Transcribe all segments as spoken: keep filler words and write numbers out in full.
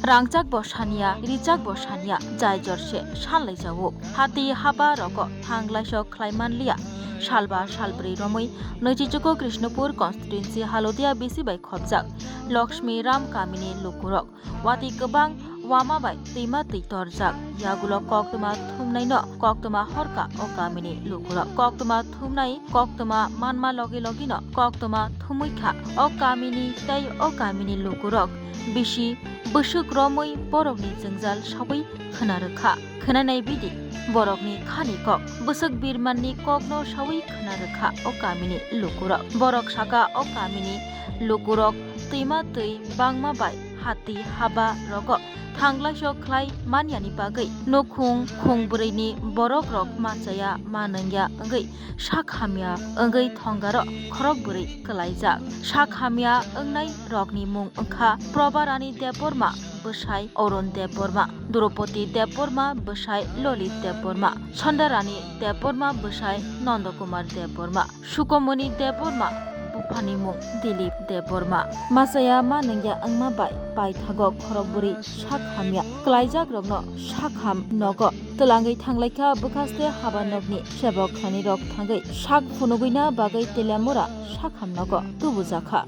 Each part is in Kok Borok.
Rangchak bo saniya, richak bo saniya, jai jor se sanlai jago. Hati haba rogo thang laisok khlai manliya. Salba salbrwi romwi nwichichugo Krishnapur constituency Halodia bisi bai khopjak Lakshmi Ram kamini lukurok. Watwi kwbang wama bai twima twi torjak. Yagulo koktwma thumnaino koktwma horka o kamini lukurok. Koktwma thumnai koktwma manma logi logino koktwma thumwi kha. O kamini tei o kamini lukurok bisi bwswk romwi borokni jwngjal sawi khwna rwkha. Khwnanai bidi borokni khani kok. Bwswk birmanni kokno sawi khwna rwkha o kamini lukurok. Borok saka o kamini lukurok twima twi bangma bai hati haba rogo thanglaisok khlai manyani bagwi nukhung khung bwrwini borok rok manchaya ma nungya wngwi sak hamya wngwi thongaro khorok bwrwi kwlaijak. Sak hamya wngnai rokni mung wngkha Proba Rani Debbarma bwsai Arun Debbarma, Draupadi Debbarma bwsai Lalit Debbarma, Sonda Rani Debbarma bwsai Nanda Kumar Debbarma, Sukomoni Debbarma buphani mung Dilip Debbarma. Machaya ma nungya wngma bai paithago khorok bwrwi sak hamya kwlaijak rokno sak ham nogo twlangwi thanglaikha bwkhaste haba nokni sebok khlainai rok thangwi sak phunugwina bagwi Teliamura sak ham nogo tubujakha.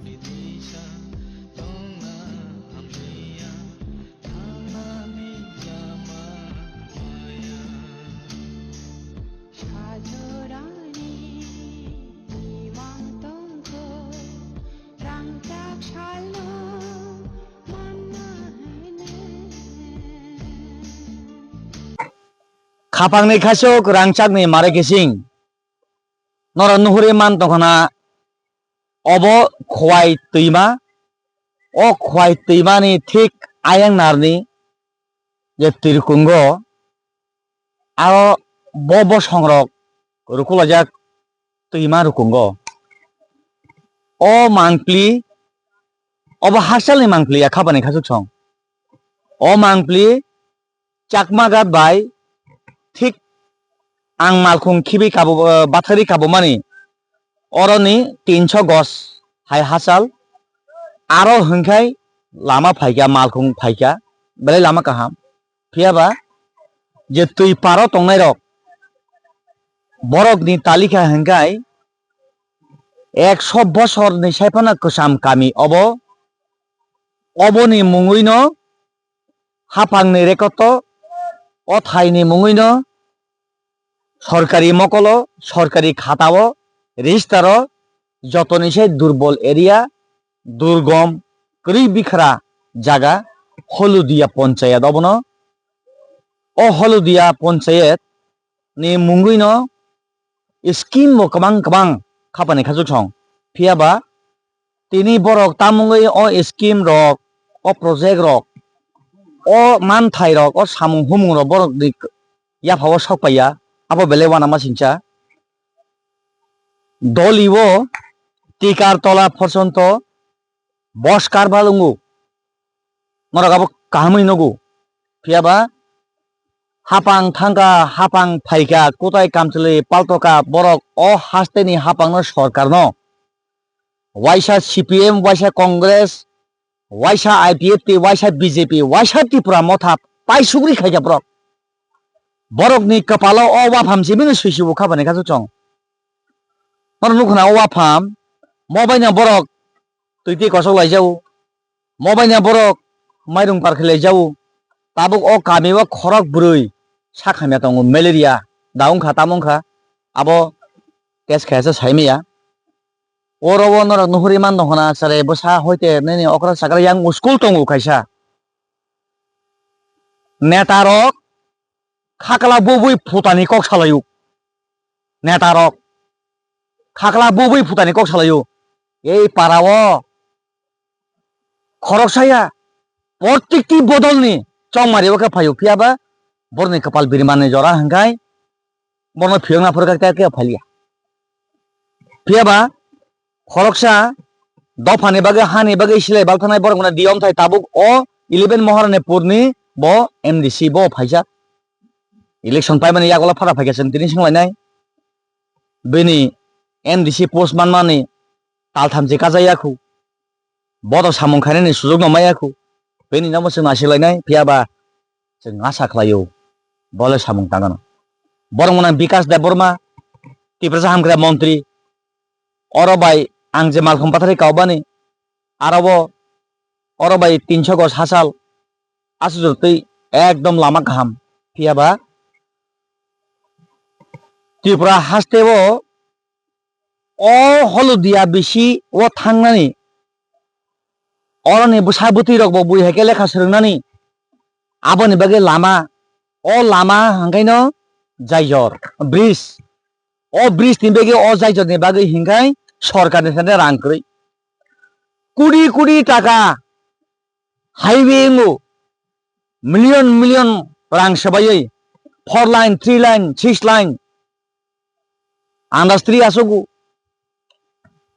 Khapangni khasuk rangchakni mare kising. Norok nuhuri man tongkhana obo Khowai twima. O Khowai twimani thik ayang narni je twi rukungo, aro bo bosongrok rukulaijak twima rukungo. O mangpli, obo hakchalni mangpli ya khapani khasuk song. O mangpli Chakma Ghat bai thik ang malkhung khibi kabo, eh, bathari kabomani oroni tinso gos hai hachal. Aro hwnkhai lama phaikha, malkhung phaikha, belai lama kaham. Phiyaba je twi paro tongnairok, borokni talikha hwnkhai ekso bosorni saiphano kwcham kami obo, oboni mungwino hapangni rekoto, o thaini mungwino sorkari mokolo, sorkari khatao, register-o jotoni se durbol area, durgom, kwrwi bikhra jaga, Holudia Ponchayat obono. O Holudia Ponchayat ni mungwino scheme bo kwbang kwbang khapani khasuk song. Phiyaba tini borok tamungwi o scheme rok, o project rok, o manthai rok, o samung humung rok borokni yaphao sokpaiya, abo belai uanama singcha. Doli o Tikar Tola porjonto bos karbal wngo. Norok abo kahamwi nugo. Phiyaba hapang thangkha, hapang phaikha, kwtai kamchwlwi paltoka borok o hasteni hapangno sorkarno. Waisa C P M, waisa Congress, waisa I P F T, waisa B J P, waisa Tipra Motha paisugri khaikha borok. Borokni kwpalo o wapham simi no swi sibo khabani kha chwng. Norok nukhuna o wapham, mo baino borok twi twi kosok laijao. Mo baino borok mairung par khe laijao. Tabuk o kami o khorok bwrwi sak hamya tongo, malaria da wngkha, tamo wngkha, abo test khaisa saimaya. Oro o norok nuhuri mano hona chwrai bwsa hoite nini okra chakra yang school tongo kaisa. Neta rok khakla bubui phutani kok salaio. Neta rok khakla bubui phutani kok salaio. Ei para o khoroksa ya, protikti bodolni chongmari o khe phaio, phiyaba borokni kwpal birmani jora hwnkhai borokno phiyokna phuru khe khe phalia. Phiyaba khoroksa dophani bagwi, hani bagwi silai balthanai borok mane diyom thai tabuk o eleven Moharanipurni bo M D C bo phaijak. Election paimani yagulo phara phaikha chwng tini swnglainai. Bini M D C post manmani tal thamchi kachayakhu. bodo samung khainani sujukno maya khu. Bini nomo chwng naisiklainai, phiya ba chwng asa khlaio, bole samung tangano. Borok mwnang Bikas Debbarma, Tiprasa hamkrai montri, oro bai ang je malkhung pathari kaubani, aro bo oro bai tinso gos hachal, aswk jotoi ekdom lama kaham. Phiya ba Tripura haste o, o Holodia bisi o thangnani, oroni bwsa bwtwi rok bo bui hai khe lekha swrwngnani, aboni bagwi lama, o lama hangkaino jaijor bridge, o bridge ni bagwi, o jaijor ni bagwi hinkhai sorkar ni thani rang kwrwi kudi kudi taka highway wngo, million million rang swbaiwi four line, three line, six line, industry achugo,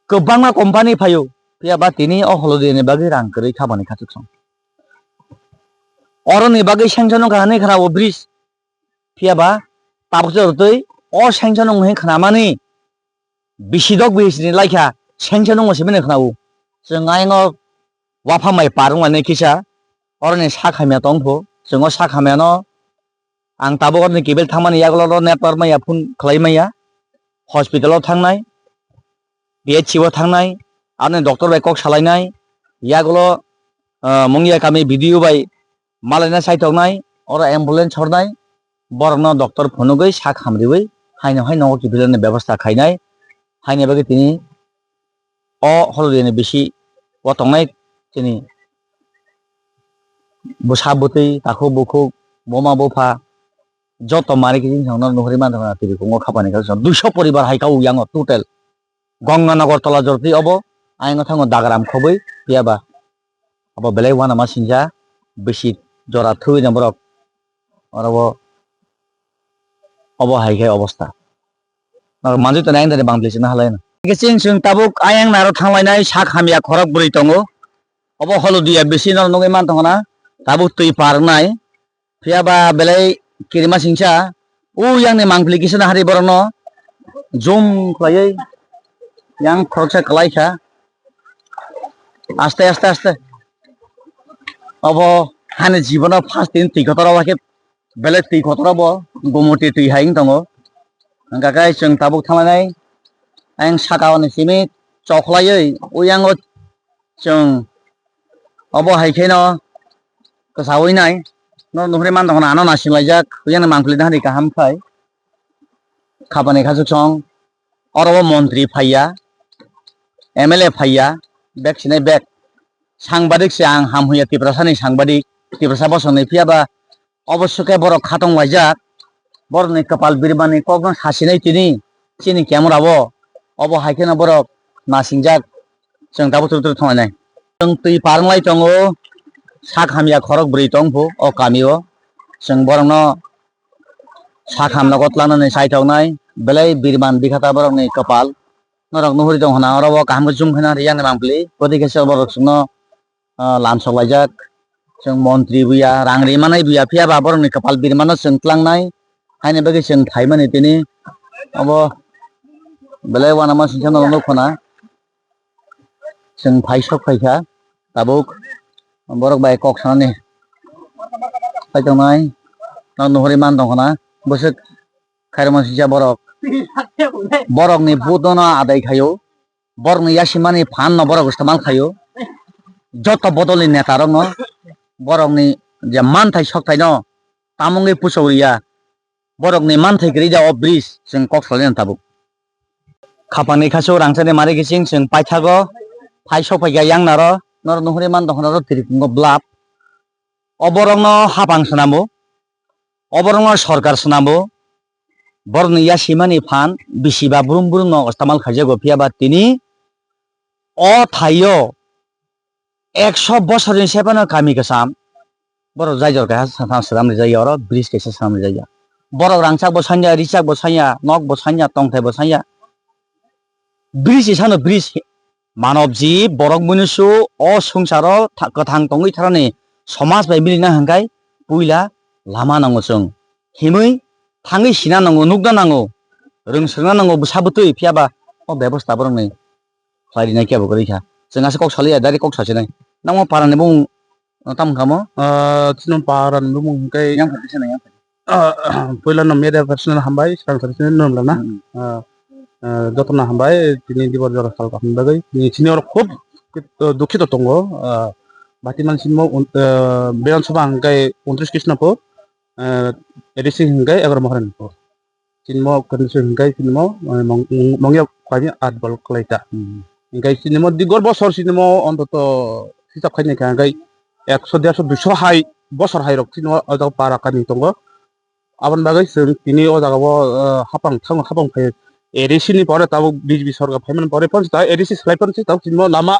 kwbangma company phaio, phiya ba tini o Holodia ni bagwi rang kwrwi khabani khachuksong. Oroni bagwi sanction wngkha hinwi khna o bridge, phiya ba tabuksa rwtwi o sanction wng hinwi khnamani bisi dok bisi ni laikha sanction wngma simi khna o. Chwng ayang o waphang bai par wnglainai kisa, oroni sak hamya tong pho, chwng o sak hamya no ang tabuk oroni kibil thangmani yagulo ro network maya, phone khlai maya, hospital o thangnai, P H C o thangnai, aroni doctor bai kok salainai, yagulo, ah, Mungia kami B D O bai malaina saitoknai, oro ambulance hornai, borokno doctor phunugwi sak hamriwi haino hai nogo kiphilani bebosta khainai, haini bagwi tini o Holodiani bisi o tongnai chini bwsa bwtwi, takhuk bukhuk, buma bupha, joto mari kiching chwngno nuhuri manthogo, twi bikungo khapani kha duiso poribar hai kha o yango total. Ganganagar tola jorti obo, ayang thango dagram khobwi phiya ba abo belai uanama singsa bisi jora thwi no borok oro o obo hai khe obostha. Manjui tonwi ayang dani bangtwi sina halai no. Khe chwng chwng tabuk ayang naro thanglainai sak hamya khorok bwrwi tongo. Obo Holodia bisi no nugwi manthogo na tabuk twi par wngnai. Phiya ba belai kirima singsa o yang ni mangpili kisa na hari borok no jum khlaiwi yang khoroksa kwlai kha aste aste aste obo hani jibono first din twi kotor o belai twi kotor o bo gumuti twi hai wng tongo hwnkha khe chwng tabuk thanglainai ayang saka o ni simi chokhlaiwi o yang o chwng obo hai kheno kwsawi nai no nuhri manthogo ano naising laijak yang mangpili nahari kaham khai khapani khachuk song oro o montri phaiya M L A phaiya bek sinai bek sangbadik se ang ham huya Tiprasa ni sangbadik Tiprasa bosong ni phiya ba Obo swkhe borok khatong laijak, borokni kwpal birmani kokno sasinai tini chini camera o. Obo hai kheno borok nasingjak, chwng tabuk tabuk thanglainai. Chwng twi parwnglai tongo, sak hamya khorok bwrwi tong phu o kami o. Chwng borokno sak hamna o tlangnani chaithoknai, belai birman bikhata borokni kwpal. Norok nuhuri tong khna oro o kaham khe zoom khaina riyani mangpili, gotike se borok chwngno ah, lamsok laijak. Chwng montri buya, rang rimani buya, phiya ba borokni kwpal birmano chwng tlangnai. Haini bagwi chwng phaimani tini obo belai uanama singsa norok nukho na. Chwng phai sok phaikha tabuk borok bai kok sanani paitongnai. Norok nuhuri man tongkha na bwswk khairokma singsa borok. Borokni budono adai khaio. Borokni yasimani phan no borok istemal khaio. Joto bodolni neta rokno borokni je manthai sokthai no tamungwi puchok riya. Borokni manthai kwrwi da o bridge chwng kok salaina tabuk. Khapangni khasu rangchakni mari kiching chwng paithago phai sokphaikha yang naro norok nuhuri man tongkha naro tirikungo blap. O borokno hapang swnamo. O borokno sorkar swnamo, borokni yasimani phan bisi ba brum brum no istemal khaijago, phiya ba tini o thaio ekso bosorni se phano kami kwcham borok jaijor kaisa swnam rijak ya, oro bridge kaisa swnam rijak ya. Borok rangchak bo sanya, richak bo sanya, nok bo sanya, tongthai bo sanya. Bridge isano bridge. Manob jib borok munusu o swngcharo tha-, kwthang tongwi tharani somaj bai milina hwnkhe puila lama nango chwng. Himwi thangwi sina nango, nukna nango, rwng swrwngna nango bwsa bwtwi, phiya ba o bebosta borokni khlai rina kebo kwrwi kha. Chwng aswk kok saliya, direct kok sasinai. Nangma parani bumung, uh, tamo wngkha mo? Ah, chini parani bumung hwnkhe yang phai sini, yang phai. Ah, puila no media personnel hambai, swkang sari sini nom lana. Hmm. Ah, ah, jotono hambai, tini dibor jora sal kaham bagwi. Ni chini oro khub, uh, dukhito tongo. Ah, bati man sinmo, un-, uh, Bidhan Sabha hwnkhe untris Krishnapur, uh, A D C hwnkhe Egaromoharanpur. Chini mo condition hwnkhe chini mo, eh, mong-, mong-, mongya kami at bol kwlai ta. Hmm. Hwnkhe chini mo digor bosor chini mo ontoto hisab khainai kha hwnkhe ekso, derso, duiso hai bosor hai rok chini mo o jaga para kani tongo. Aboni bagwi chwng tini o jaga o, eh, hapang thango, hapang phai A D C ni pore tabuk B J P sorkar phaimani pore phano ta A D C swlai phano se tabuk chini mo lama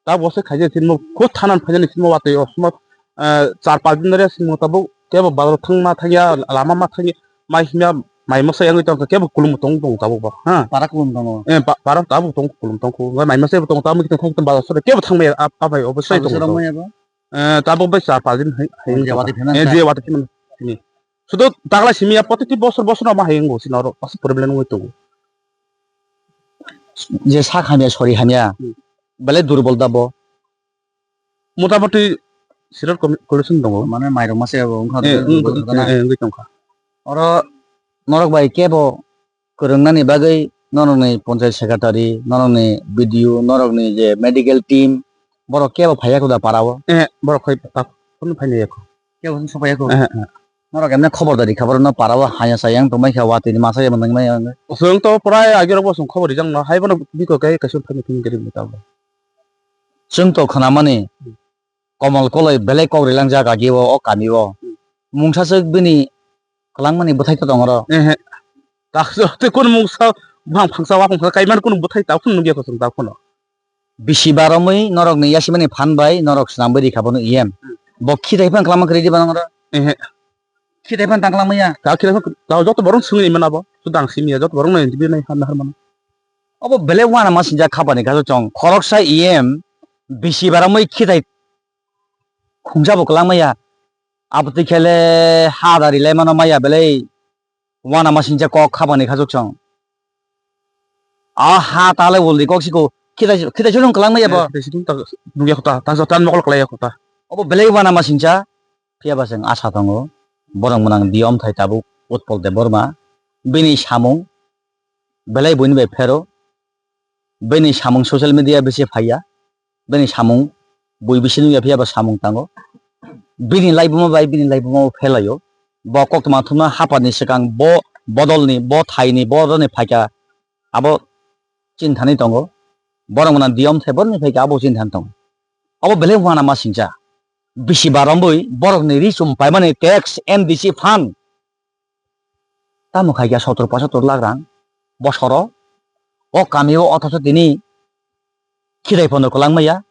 tabuk se khaijak chini mo khud thanan phainani chini mo watwi o suma, eh, char panch din dare chini mo tabuk kebo bazar thangma thangya, lama ma thangya, mai himya, mai masa yangwi tongkha, kebo kulum tong tong tabuk bo, ha. Para kulum tongo. Eh, pa-, para tabuk tong kulum tong khu, mai masa bo tong tabuk tong tong bazar sore kebo thangmaya, ab-, abai obo sai tong. Sabusi rok maya bo? Eh, tabuk bai char panch din hai, hai je wngkha. Wati phimani eh, ta? Je wati phimani. Sini. Sudo dagla simi ya, protiti bosor bosor no ma hai wngo, sini oro aswk problem wngwi tongo. Je sak hamya, sori hamya, hmm, belai durbol da bo. Motamoti sirot komi-, collection tongo. Mane mairok masa yabo wngkha, eh, wngkha, wngwi tongkha. Oro norok bai kebo kwrwngnani bagwi norokni panchayat secretary, norokni B D O, norokni je medical team, borok kebo phaiya kho da para o? Eh, borok khai ta-, phone phainai yakho. Kebo phone sophaiya kho? Eh, eh. Norok emne khobor dari kha, borokno para o haya chaya wng tongmai kha, watwi ni masa yabo nangmai ang. Chwng to prai agi rok bo chwng khobor rijak no, hai bono bikok khe kaisa phai phai khe tabuk. Chwng to khwnamani, hmm, Komol Koloi belai kok rilang jak agi o, o kami o. Hmm. Mungsa swk bini kwlangmani bwthai to tong oro. Ehe. Taksa tei kunu mungsa buphang phangsa, wa phangsa kaimani kunu bwthai ta phano nukya kho chwng ta phano. Bisi baromwi norokni yasimani phan bai norok swnamwi rikha bono E M. Hmm. Bo khitai phano kwlangma kwrwi diba nang oro? Ehe. Khitai phano tang kwlangma ya? Ta khitai phano, ta joto borok swngwi mano abo. Suda ang simi ya, joto borok no interview nai har nahar mano. Obo belai uanama sinjak khapani kaisa chwng. Khoroksa E M bisi baromwi khitai khungsa bo kwlangma ya. Abo twi khe le ha da rilai mano maya belai. Uanama sinjak kok khapani khachuk chwng. A ha ta le uldi kok siko. Khitai, khitai chwng kwlangma ya bo. Eh, khitai chwng ta nukya kho ta, ta joto ang mokol kwlai ya kho ta. Obo belai uanama sincha. Phiya ba chwng asa tongo. Borok mwnang diyom thai tabuk Utpol Debbarma. Bini samung belai buini bai phero. Bini samung social media bisi phaiya. Bini samung bui bisi nukya, phiya ba samung tango. Bini laibuma bai bini laibuma bo phelaio. Bo koktwma thumna hapharni swkang bo bodolni, bo thaini, bo rani phaikha abo chinthani tongo. Borok mwnang diyom thai borokni phaikha abo chinthani tongo. Abo belai uanama sincha. Bisi baromwi borokni ri chum paimani tax, M D C fund. Tamo khai kha sotor posotor lakh rang bosoro. O kami o othocho tini khitai phono kwlangma ya.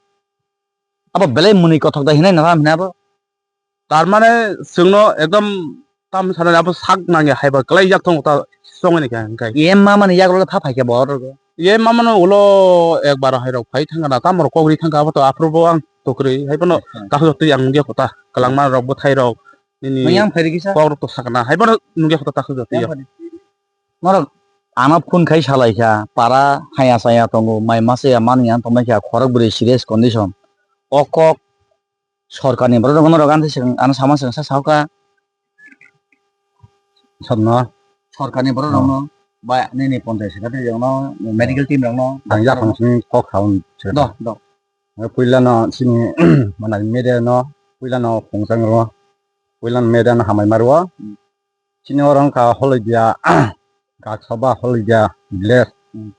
Abo belai mwnwi kothok da hinai naham hinai abo. Tar mane chwngno ekdom tam sanani abo sak nangya haiba kwlai jak tongo ta songwi ni khe hwnkhe. E M mama ni yagulo pha phai khe bo oro. E M mama no ulo ekbar hai rok phai thangkha na, tamo rok kok ri thangkha abo to aphuru bo ang to kwrwi hai bono. Acha. Takhuk twi ang nugya kho ta kwlangma rok bwthai rok. Nini yang phairi kisa? Kok rok to sakna, hai bono nugya kho ta takhuk jotwi. Yang phairi. Norok ano phone khai salai kha, para haya chaya tongo, mai masa ya mani ang tongmai kha, khorok bwrwi serious condition. O kok sorkarni borok rok norok ani swkang, ano sama swkang sa sao kha. Sabno? Sorkarni borok rokno, ba nini panchayat secretary rokno, medical team rokno. Ang yaphang simi kok saun. Do, do. Puila no sini mana media no, puila no khungsa rwo, puila no media no hamai ma rwo. Hmm. Sini oro wngkha Holodia, Gaksaba Holodia village. Hmm.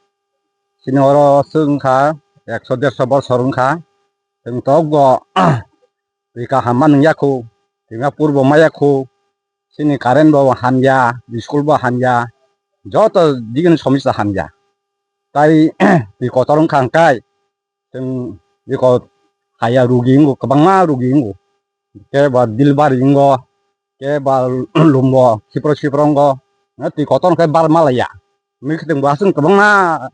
Sini oro aswk wngkha ekso derso bosor wngkha. Chwng tok bo twi kaham ma nung yakhu, twi ma purbo ma yakhu. Sini current bo hamya, school bo hamya, joto digini somosya hamya. Tai twi kotor wngkha hwnkhe, chwng eko haya rugi wngo, kwbangma rugi wngo. Khe ba dilbari wngo, khe ba lumbo sipro sipro wngo, twi kotor khe bar malaya. Mikhe chwng bo aswk kwbangma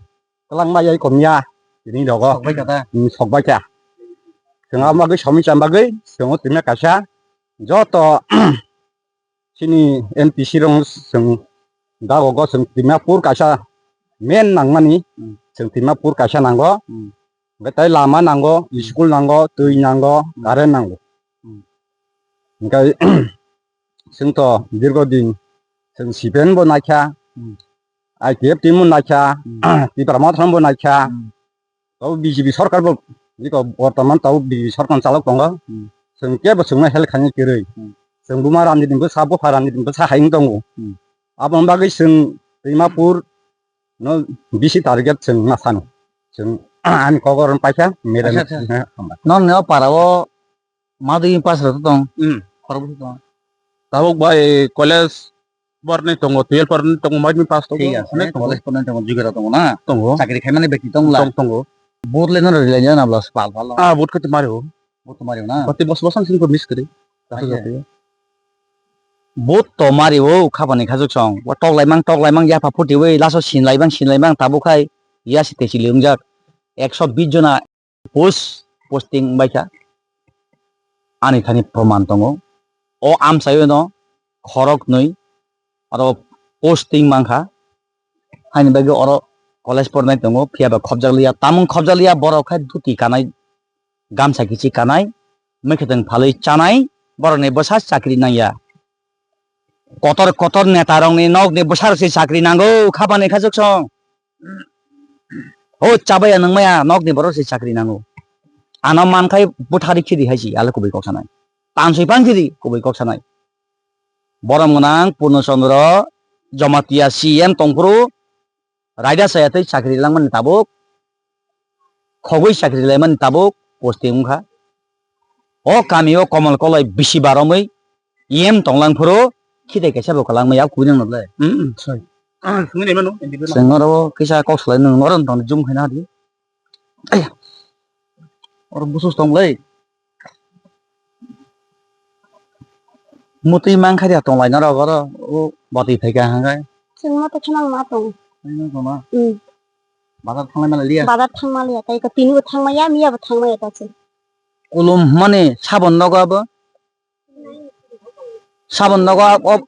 kwlangma yai komya tini dogo. Sokbai kha ta? Hmm, sokbai kha. Chwng abo bagwi somisa bagwi chwng o twima kaisa joto chini M P C rok chwng dago go chwng Dimapur kaisa main nangmani, hmm, chwng Dimapur kaisa nango. Hmm. Hwnkhe tei lama nango, school nango, twi nango, current nango. Hwnkhe chwng to dirgo din chwng C P M bo naikha, I T F team bo naikha, Tipra Motha bo naikha. Tabo B J P sorkar bo, iko bortoman tabo B J P sorkar chalok tongo. Chwng kebo chwngno help khaina kwrwi. Chwng buma Ramjit ni bwsa, bupha Ramjit ni bwsa hai wng tongo. Aboni bagwi chwng Dimapur no bisi target chwng ma sano. Chwng ani kokor paikha, mere. Acha, acha. Nong neo para o madri pass rok tong. Khorok tong. Tabuk bai college porni tongo, twelve porni tongo, madri pass tongo. Thik ase, onek tongo. College porni tongo, jugera tongo na? Tongo. Chakri khaimani bekti tong la? Tong, tongo. Vote le no rwlai ya na bla pal pal. Ah, vote khaite mari o. Vote to mari o na? Bati bos bos ang singko miss kari. Acha. Vote to mari o, khapani khajuk song. Wa tok lai mang, tok lai mang, yapha phuti wi, laso sin lai mang, sin lai mang, tabu khai, ya si te chili ungjak. Ekso bis jona post, posting baikha. Ani thani proman tongo. O amchaio no khorok nwi aro posting mankha. Haini bagwi oro college pornai tongo, phiya ba khopjak liya. Tamung khopjak liya, borok khai dhuti kanai, gamsa kichi kanai, mwkhwtwng phalwi chanai, borokni bwsa chakri nangya. Kotor kotor neta rokni nokni bwsarok se chakri nango, khapani khajuk song. O chabaya nangmaya nokni borok se chakri nango. Ano mankhai buthari khidi hai si, ale kubui kok sanai. Tansoi pang khidi, kubui kok sanai. Borom gwnang Purno Chandra Jamatia C M tongphuru, raida saya tei chakri langmani tabuk, khogwi chakri laimani tabuk posting wngkha. O kami o Komol Koloi bisi baromwi E M tonglang phuru khitai kaisa bo kwlangmaya kubui nang nole. Hmm, hmm, sorry. Ah, sungwi naimano, N D P no. Chwng oro kisa kok salai nung oro tong jum khaina hadi. Aya. Oro busus tong lai. Mutwi mang kha dia tong lai norok oro, o bati phai kha hang kai. Chwng ma to kheno ma tong. Kheno tong ma? Hmm. Bazar thang lai ma liya? Bazar thang ma liya, tai ka tini bo thang ma ya, miya bo thang ma ya ta se. Kulum mani sabon nogo abo? Sabon nogo abo?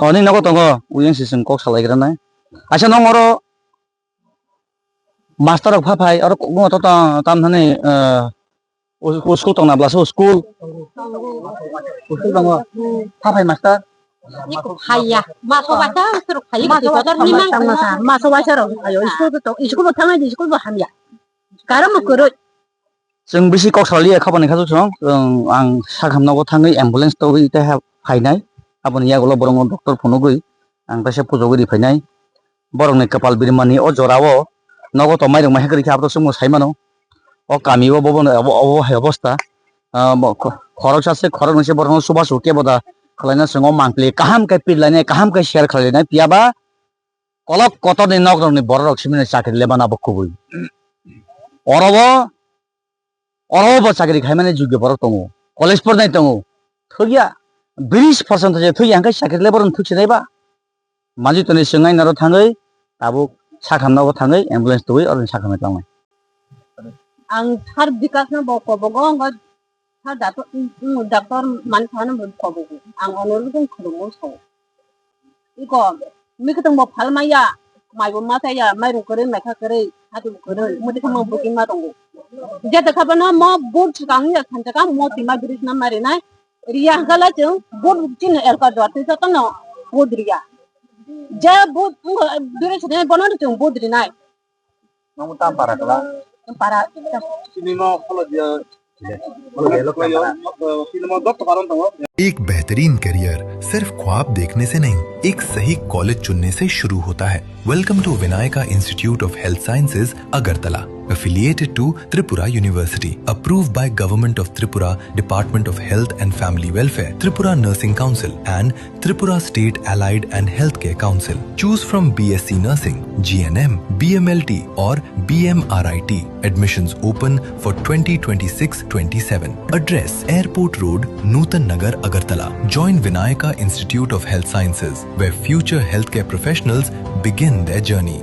Toni nogo tongo, uyang si chwng kok salai gra nai. Aisa nong oro Master rok pha phai, oro kok no to tam thani, eh, u-, u-, school tong na bla so school. School tongo. Pha phai master. Iko phaiya. Maso waisa rok phai. Maso waisa rok. Ayo, school to, school bo thangnai di, school bo hamya. Karam mo koroi. Chwng bisi kok salai ya khapani kha chwng, chwng ang sakhamno bo thangwi ambulance togwi tei ha phainai. Aboni yagulo borokno doctor phunugwi ang kaisa pujagwi ri phainai. Borokni kwpal birmani o jorao nogo tongmai rwngmai hai kwrwi khe abo chwngno sai mano. O kami o bobo obo hai obosta. Ah, bo kho-, khoroksa se khoroknwi se borokno chubachu kebo da khwlaina chwng o mangpili kaham khe pirlainai kaham khe share khwlainai piyaba kolok kotorni nokrokni bororok simino chakri lemana bo kubui. Orobo Oro bo chakri khaimani jogyo borok tongo, college pornai tongo, thwkya bish percent thwkya, thwkya hwnkhe chakri le borok thwksinai ba? Manjui toni swngnai naro thangwi tabuk sakhamno bo thangwi ambulance tubui oro sakhamno tlangnai. Ang sir Bikasno bo kobogo, hwnba sir dato-, mm, doctor Manikano bo kobogo. Ang onorokno khulumwi sao. Iko, mikitwng bo phalmaya, mai bo machaya, mairung kwrwi, maikha kwrwi, hati bo kwrwi, muti khe mo bwkima tongo. Jeta kha bono mo vote swkang ya thansa kha mo tima biris na marinai. Riya hwnkhe lai chwng vote chini elka duar twi jotono vote riya. Je vote wngkha biris rinai bono chwng vote rinai. Nang tam para kala? Para. Sini mo kholo dia. Kholo dia, lo kholo dia. Sini mo dot paron tongo. एक बेहतरीन करियर सिर्फ ख्वाब देखने से नहीं, एक सही कॉलेज चुनने से शुरू होता है। Welcome to Vinayaka Institute of Health Sciences, Agartala, affiliated to Tripura University, approved by Government of Tripura, Department of Health and Family Welfare, Tripura Nursing Council, and Tripura State Allied and Healthcare Council. Choose from B S C Nursing, G N M, B M L T or B M R I T. Admissions open for twenty twenty-six twenty-seven. Address: Airport Road, Nutan Nagar, Agartala. Join Vinayaka Institute of Health Sciences, where future healthcare professionals begin their journey.